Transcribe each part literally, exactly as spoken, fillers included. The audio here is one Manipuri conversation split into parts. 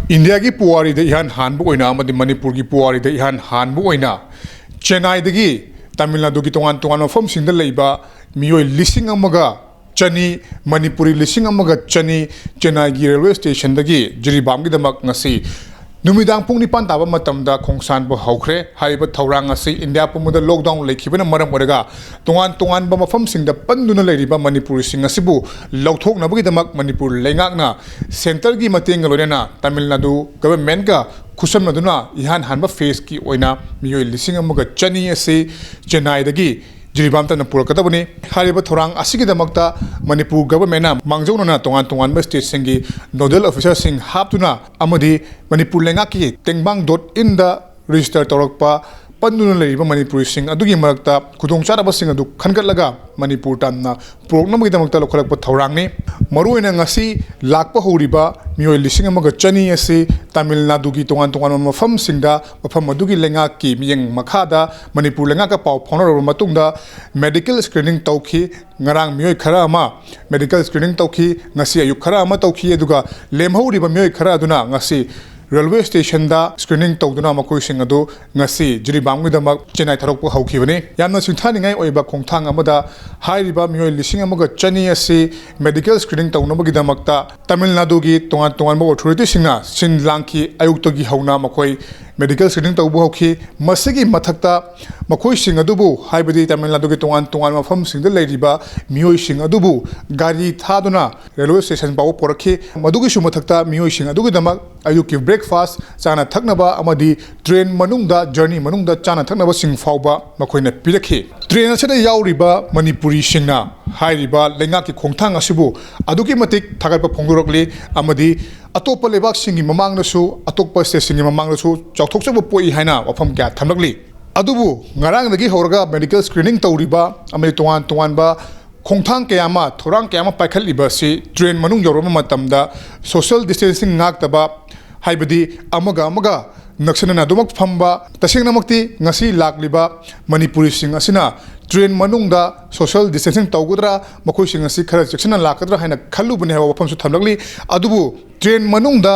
ꯏꯟꯗꯤꯌꯥꯒꯤ ꯄꯨꯋꯥꯔꯤꯗ ꯏꯍꯥꯟ ꯍꯥꯟꯕ ꯑꯣꯏꯅ ꯑꯃꯗꯤ ꯃꯅꯤꯄꯨꯔꯒꯤ ꯄꯨꯋꯥꯔꯤꯗ ꯏꯍꯥꯟ ꯍꯥꯟꯕ ꯑꯣꯏꯅ ꯆꯦꯟꯅꯥꯏꯗꯒꯤ ꯇꯥꯃꯤꯜ ꯅꯥꯗꯨꯒꯤ ꯇꯣꯉꯥꯟ ꯇꯣꯉꯥꯟꯕ ꯃꯐꯝꯁꯤꯡꯗ ꯂꯩꯕ ꯃꯤꯑꯣꯏ ꯂꯤꯁꯤꯡ ꯑꯃꯒ ꯆꯅꯤ, ꯃꯅꯤꯄꯨꯔꯤ ꯂꯤꯁꯤꯡ ꯑꯃꯒ ꯆꯅꯤ ꯆꯦꯟꯅꯥꯏꯒꯤ ꯔꯦꯜꯋꯦ ꯁ꯭ꯇꯦꯁꯟꯗꯒꯤ ꯖꯤꯔꯤꯕꯥꯝꯒꯤꯗꯃꯛ ꯉꯁꯤ ꯅꯨꯃꯤꯗꯥꯡ ꯄꯨꯡ ꯅꯤꯄꯥꯟ ꯇꯥꯕ ꯃꯇꯝꯗ ꯈꯣꯡꯁꯥꯟꯕ ꯍꯧꯈ꯭ꯔꯦ꯫ ꯍꯥꯏꯔꯤꯕ ꯊꯧꯔꯥꯡ ꯑꯁꯤ ꯏꯟꯗꯤꯌꯥ ꯄꯨꯝꯕꯗ ꯂꯣꯛꯗꯥꯎꯟ ꯂꯩꯈꯤꯕꯅ ꯃꯔꯝ ꯑꯣꯏꯔꯒ ꯇꯣꯉꯥꯟ ꯇꯣꯉꯥꯟꯕ ꯃꯐꯝꯁꯤꯡꯗ ꯄꯟꯗꯨꯅ ꯂꯩꯔꯤꯕ ꯃꯅꯤꯄꯨꯔꯤꯁꯤꯡ ꯑꯁꯤꯕꯨ ꯂꯧꯊꯣꯛꯅꯕꯒꯤꯗꯃꯛ ꯃꯅꯤꯄꯨꯔ ꯂꯩꯉꯥꯛꯅ ꯁꯦꯟꯇꯔꯒꯤ ꯃꯇꯦꯡꯒ ꯂꯣꯏꯅꯅ ꯇꯥꯃꯤꯜ ꯅꯥꯗꯨ ꯒꯚꯔꯟꯃꯦꯟꯠꯀ ꯈꯨꯠꯁꯝꯅꯗꯨꯅ ꯏꯍꯥꯟ ꯍꯥꯟꯕ ꯐꯦꯖꯀꯤ ꯑꯣꯏꯅ ꯃꯤꯑꯣꯏ ꯂꯤꯁꯤꯡ ꯑꯃꯒ ꯆꯅꯤ ꯑꯁꯤ ꯆꯦꯟꯅꯥꯏꯗꯒꯤ ꯖꯤꯔꯤꯕꯥꯝ ꯇꯝꯅ ꯄꯨꯔꯛꯀꯗꯕꯅꯤ꯫ ꯍꯥꯏꯔꯤꯕ ꯊꯧꯔꯥꯡ ꯑꯁꯤꯒꯤꯗꯃꯛꯇ ꯃꯅꯤꯄꯨꯔ ꯒꯚꯔꯟꯃꯦꯟꯠꯅ ꯃꯥꯡꯖꯧꯅꯅ ꯇꯣꯉꯥꯟ ꯇꯣꯉꯥꯟꯕ ꯁ꯭ꯇꯦꯠꯁꯤꯡꯒꯤ ꯅꯣꯗꯦꯜ ꯑꯣꯐꯤꯁꯥꯔꯁꯤꯡ ꯍꯥꯞꯇꯨꯅ ꯑꯃꯗꯤ ꯃꯅꯤꯄꯨꯔ ꯂꯩꯉꯥꯛꯀꯤ ꯇꯦꯡꯕꯥꯡ ꯗꯣꯠ ꯏꯟꯗ ꯔꯦꯖꯤꯁꯇꯔ ꯇꯧꯔꯛꯄ ꯄꯟꯗꯨꯅ ꯂꯩꯔꯤꯕ ꯃꯅꯤꯄꯨꯔꯤꯁꯤꯡ ꯑꯗꯨꯒꯤ ꯃꯔꯛꯇ ꯈꯨꯗꯣꯡꯆꯥꯗꯕꯁꯤꯡ ꯑꯗꯨ ꯈꯟꯒꯠꯂꯒ ꯃꯅꯤꯄꯨꯔ ꯇꯝꯅ ꯄꯨꯔꯛꯅꯕꯒꯤꯗꯃꯛꯇ ꯂꯧꯈꯠꯂꯛꯄ ꯊꯧꯔꯥꯡꯅꯤ꯫ ꯃꯔꯨꯑꯣꯏꯅ ꯉꯁꯤ ꯂꯥꯛꯄ ꯍꯧꯔꯤꯕ ꯃꯤꯑꯣꯏ ꯂꯤꯁꯤꯡ ꯑꯃꯒ ꯆꯅꯤ ꯑꯁꯤ ꯇꯥꯃꯤꯜ ꯅꯥꯗꯨꯒꯤ ꯇꯣꯉꯥꯟ ꯇꯣꯉꯥꯟꯕ ꯃꯐꯝꯁꯤꯡꯗ ꯃꯐꯝ ꯑꯗꯨꯒꯤ ꯂꯩꯉꯥꯛꯀꯤ ꯃꯤꯠꯌꯦꯡ ꯃꯈꯥꯗ ꯃꯅꯤꯄꯨꯔ ꯂꯩꯉꯥꯛꯀ ꯄꯥꯎ ꯐꯥꯎꯅꯔꯕ ꯃꯇꯨꯡꯗ ꯃꯦꯗꯤꯀꯦꯜ ꯁ꯭ꯀ꯭ꯔꯤꯅꯤꯡ ꯇꯧꯈꯤ꯫ ꯉꯔꯥꯡ ꯃꯤꯑꯣꯏ ꯈꯔ ꯑꯃ ꯃꯦꯗꯤꯀꯦꯜ ꯁ꯭ꯀ꯭ꯔꯤꯅꯤꯡ ꯇꯧꯈꯤ, ꯉꯁꯤ ꯑꯌꯨꯛ ꯈꯔ ꯑꯃ ꯇꯧꯈꯤ, ꯑꯗꯨꯒ ꯂꯦꯝꯍꯧꯔꯤꯕ ꯃꯤꯑꯣꯏ ꯈꯔ ꯑꯗꯨꯅ ꯉꯁꯤ ꯔꯦꯜꯋꯦ ꯁ꯭ꯇꯦꯁꯟꯗ ꯁ꯭ꯀ꯭ꯔꯤꯅꯤꯡ ꯇꯧꯗꯨꯅ ꯃꯈꯣꯏꯁꯤꯡ ꯑꯗꯨ ꯉꯁꯤ ꯖꯤꯔꯤꯕꯥꯝꯒꯤꯗꯃꯛ ꯆꯦꯟꯅꯥꯏ ꯊꯥꯗꯣꯛꯄ ꯍꯧꯈꯤꯕꯅꯤ꯫ ꯌꯥꯝꯅ ꯁꯤꯡꯊꯥꯅꯤꯡꯉꯥꯏ ꯑꯣꯏꯕ ꯈꯣꯡꯊꯥꯡ ꯑꯃꯗ ꯍꯥꯏꯔꯤꯕ ꯃꯤꯑꯣꯏ ꯂꯤꯁꯤꯡ ꯑꯃꯒ ꯆꯅꯤ ꯑꯁꯤ ꯃꯦꯗꯤꯀꯦꯜ ꯁ꯭ꯀ꯭ꯔꯤꯅꯤꯡ ꯇꯧꯅꯕꯒꯤꯗꯃꯛꯇ ꯇꯥꯃꯤꯜ ꯅꯥꯗꯨꯒꯤ ꯇꯣꯉꯥꯟ ꯇꯣꯉꯥꯟꯕ ꯑꯣꯊꯣꯔꯤꯇꯤꯁꯤꯡꯅ ꯁꯤꯟ ꯂꯥꯡꯈꯤ꯫ ꯑꯌꯨꯛꯇꯒꯤ ꯍꯧꯅ ꯃꯈꯣꯏ ꯃꯦꯗꯤꯀꯦꯜ ꯁ꯭ꯀ꯭ꯔꯤꯅꯤꯡ ꯇꯧꯕ ꯍꯧꯈꯤ꯫ ꯃꯁꯤꯒꯤ ꯃꯊꯛꯇ ꯃꯈꯣꯏꯁꯤꯡ ꯑꯗꯨꯕꯨ, ꯍꯥꯏꯕꯗꯤ ꯇꯥꯃꯤꯜ ꯅꯥꯗꯨꯒꯤ ꯇꯣꯉꯥꯟ ꯇꯣꯉꯥꯟꯕ ꯃꯐꯝꯁꯤꯡꯗ ꯂꯩꯔꯤꯕ ꯃꯤꯑꯣꯏꯁꯤꯡ ꯑꯗꯨꯕꯨ ꯒꯥꯔꯤ ꯊꯥꯗꯨꯅ ꯔꯦꯜꯋꯦ ꯁ꯭ꯇꯦꯁꯟ ꯐꯥꯎꯕ ꯄꯨꯔꯛꯈꯤ꯫ ꯃꯗꯨꯒꯤꯁꯨ ꯃꯊꯛꯇ ꯃꯤꯑꯣꯏꯁꯤꯡ ꯑꯗꯨꯒꯤꯗꯃꯛ ꯑꯌꯨꯛꯀꯤ ꯕ꯭ꯔꯦꯛꯐꯥꯁ, ꯆꯥꯅ ꯊꯛꯅꯕ ꯑꯃꯗꯤ ꯇ꯭ꯔꯦꯟ ꯃꯅꯨꯡꯗ, ꯖꯔꯅꯤ ꯃꯅꯨꯡꯗ ꯆꯥꯅ ꯊꯛꯅꯕꯁꯤꯡ ꯐꯥꯎꯕ ꯃꯈꯣꯏꯅ ꯄꯤꯔꯛꯈꯤ꯫ ꯇ꯭ꯔꯦꯟ ꯑꯁꯤꯗ ꯌꯥꯎꯔꯤꯕ ꯃꯅꯤꯄꯨꯔꯤꯁꯤꯡꯅ ꯍꯥꯏꯔꯤꯕ ꯂꯩꯉꯥꯛꯀꯤ ꯈꯣꯡꯊꯥꯡ ꯑꯁꯤꯕꯨ ꯑꯗꯨꯛꯀꯤ ꯃꯇꯤꯛ ꯊꯥꯒꯠꯄ ꯐꯣꯡꯗꯣꯔꯛꯂꯤ ꯑꯃꯗꯤ ꯑꯇꯣꯞꯄ ꯂꯩꯕꯥꯛꯁꯤꯡꯒꯤ ꯃꯃꯥꯡꯗꯁꯨ, ꯑꯇꯣꯞꯄ ꯁ꯭ꯇꯦꯠꯁꯤꯡꯒꯤ ꯃꯃꯥꯡꯗꯁꯨ ꯆꯥꯎꯊꯣꯛꯆꯕ ꯄꯣꯛꯏ ꯍꯥꯏꯅ ꯋꯥꯐꯝ ꯀꯌꯥ ꯊꯝꯂꯛꯂꯤ꯫ ꯑꯗꯨꯕꯨ ꯉꯔꯥꯡꯗꯒꯤ ꯍꯧꯔꯒ ꯃꯦꯗꯤꯀꯦꯜ ꯁ꯭ꯀ꯭ꯔꯤꯅꯤꯡ ꯇꯧꯔꯤꯕ ꯑꯃꯗꯤ ꯇꯣꯉꯥꯟ ꯇꯣꯉꯥꯟꯕ ꯈꯣꯡꯊꯥꯡ ꯀꯌꯥ ꯑꯃ, ꯊꯧꯔꯥꯡ ꯀꯌꯥ ꯑꯃ ꯄꯥꯏꯈꯠꯂꯤꯕ ꯑꯁꯤ ꯇ꯭ꯔꯦꯟ ꯃꯅꯨꯡ ꯌꯧꯔꯕ ꯃꯇꯝꯗ ꯁꯣꯁꯤꯌꯦꯜ ꯗꯤꯁꯇꯦꯟꯁꯤꯡ ꯉꯥꯛꯇꯕ, ꯍꯥꯏꯕꯗꯤ ꯑꯃꯒ ꯑꯃꯒ ꯅꯛꯁꯤꯟꯅꯅ ꯑꯗꯨꯃꯛ ꯐꯝꯕ, ꯇꯁꯦꯡꯅꯃꯛꯇꯤ ꯉꯁꯤ ꯂꯥꯛꯂꯤꯕ ꯃꯅꯤꯄꯨꯔꯤꯁꯤꯡ ꯑꯁꯤꯅ ꯇ꯭ꯔꯦꯟ ꯃꯅꯨꯡꯗ ꯁꯣꯁꯤꯌꯦꯜ ꯗꯤꯁꯇꯦꯟꯁꯤꯡ ꯇꯧꯒꯗ꯭ꯔꯥ, ꯃꯈꯣꯏꯁꯤꯡ ꯑꯁꯤ ꯈꯔ ꯆꯦꯛꯁꯤꯟꯅ ꯂꯥꯛꯀꯗ꯭ꯔꯥ ꯍꯥꯏꯅ ꯈꯜꯂꯨꯕꯅꯤ ꯍꯥꯏꯕ ꯋꯥꯐꯝꯁꯨ ꯊꯝꯂꯛꯂꯤ꯫ ꯑꯗꯨꯕꯨ ꯇ꯭ꯔꯦꯟ ꯃꯅꯨꯡꯗ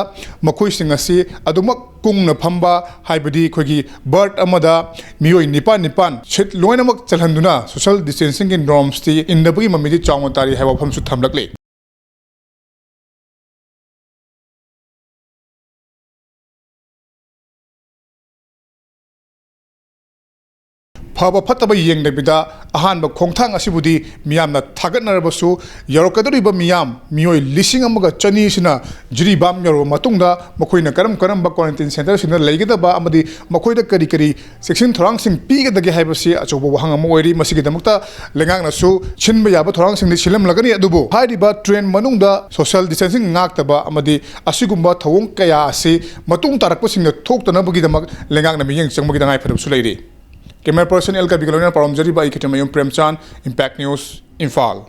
ꯃꯈꯣꯏꯁꯤꯡ ꯑꯁꯤ ꯑꯗꯨꯃꯛ ꯀꯨꯡꯅ ꯐꯝꯕ, ꯍꯥꯏꯕꯗꯤ ꯑꯩꯈꯣꯏꯒꯤ ꯕꯔꯠ ꯑꯃꯗ ꯃꯤꯑꯣꯏ ꯅꯤꯄꯥꯟ ꯅꯤꯄꯥꯟ ꯁꯤꯠ ꯂꯣꯏꯅꯃꯛ ꯆꯜꯍꯟꯗꯨꯅ ꯁꯣꯁꯤꯌꯦꯜ ꯗꯤꯁꯇꯦꯟꯁꯤꯡꯒꯤ ꯅꯣꯔꯝꯁꯇꯤ ꯏꯟꯗꯕꯒꯤ ꯃꯃꯤꯗꯤ ꯆꯥꯎꯅ ꯇꯥꯔꯤ ꯍꯥꯏꯕ ꯋꯥꯐꯝꯁꯨ ꯊꯝꯂꯛꯂꯤ꯫ ꯐꯕ ꯐꯠꯇꯕ ꯌꯦꯡꯗꯕꯤꯗ ꯑꯍꯥꯟꯕ ꯈꯣꯡꯊꯥꯡ ꯑꯁꯤꯕꯨꯗꯤ ꯃꯤꯌꯥꯝꯅ ꯊꯥꯒꯠꯅꯔꯕꯁꯨ, ꯌꯧꯔꯛꯀꯗꯧꯔꯤꯕ ꯃꯤꯌꯥꯝ, ꯃꯤꯑꯣꯏ ꯂꯤꯁꯤꯡ ꯑꯃꯒ ꯆꯅꯤꯁꯤꯅ ꯖꯤꯔꯤꯕꯥꯝ ꯌꯧꯔꯕ ꯃꯇꯨꯡꯗ ꯃꯈꯣꯏꯅ ꯀꯔꯝ ꯀꯔꯝꯕ ꯀ꯭ꯋꯥꯔꯦꯟꯇꯤꯟ ꯁꯦꯟꯇꯔꯁꯤꯡꯗ ꯂꯩꯒꯗꯕ ꯑꯃꯗꯤ ꯃꯈꯣꯏꯗ ꯀꯔꯤ ꯀꯔꯤ ꯆꯦꯛꯁꯤꯟ ꯊꯧꯔꯥꯡꯁꯤꯡ ꯄꯤꯒꯗꯒꯦ ꯍꯥꯏꯕꯁꯤ ꯑꯆꯧꯕ ꯋꯥꯍꯪ ꯑꯃ ꯑꯣꯏꯔꯤ꯫ ꯃꯁꯤꯒꯤꯗꯃꯛꯇ ꯂꯩꯉꯥꯛꯅꯁꯨ ꯁꯤꯟꯕ ꯌꯥꯕ ꯊꯧꯔꯥꯡꯁꯤꯡꯗꯤ ꯁꯤꯜꯂꯝꯂꯒꯅꯤ, ꯑꯗꯨꯕꯨ ꯍꯥꯏꯔꯤꯕ ꯇ꯭ꯔꯦꯟ ꯃꯅꯨꯡꯗ ꯁꯣꯁꯤꯌꯦꯜ ꯗꯤꯁꯇꯦꯟꯁꯤꯡ ꯉꯥꯛꯇꯕ ꯑꯃꯗꯤ ꯑꯁꯤꯒꯨꯝꯕ ꯊꯧꯑꯣꯡ ꯀꯌꯥ ꯑꯁꯤ ꯃꯇꯨꯡ ꯇꯥꯔꯛꯄꯁꯤꯡꯗ ꯊꯣꯛꯇꯅꯕꯒꯤꯗꯃꯛ ꯂꯩꯉꯥꯛꯅ ꯃꯤꯠꯌꯦꯡ ꯆꯪꯕꯒꯤ ꯇꯉꯥꯏ ꯐꯗꯕꯁꯨ ꯂꯩꯔꯤ꯫ ꯀꯦꯃꯦꯔꯥ ꯄꯔꯁꯟ ꯑꯦꯜ ꯀꯕꯤꯒ ꯂꯣꯏꯅꯅ ꯄꯥꯎꯔꯝꯖꯔꯤꯕ ꯑꯩ ꯈꯦꯇ꯭ꯔꯤꯃꯌꯨꯝ ꯄ꯭ꯔꯦꯝꯆꯥꯟ, ꯏꯝꯄꯦꯛ ꯅ꯭ꯌꯨꯁ, ꯏꯝꯐꯥꯜ꯫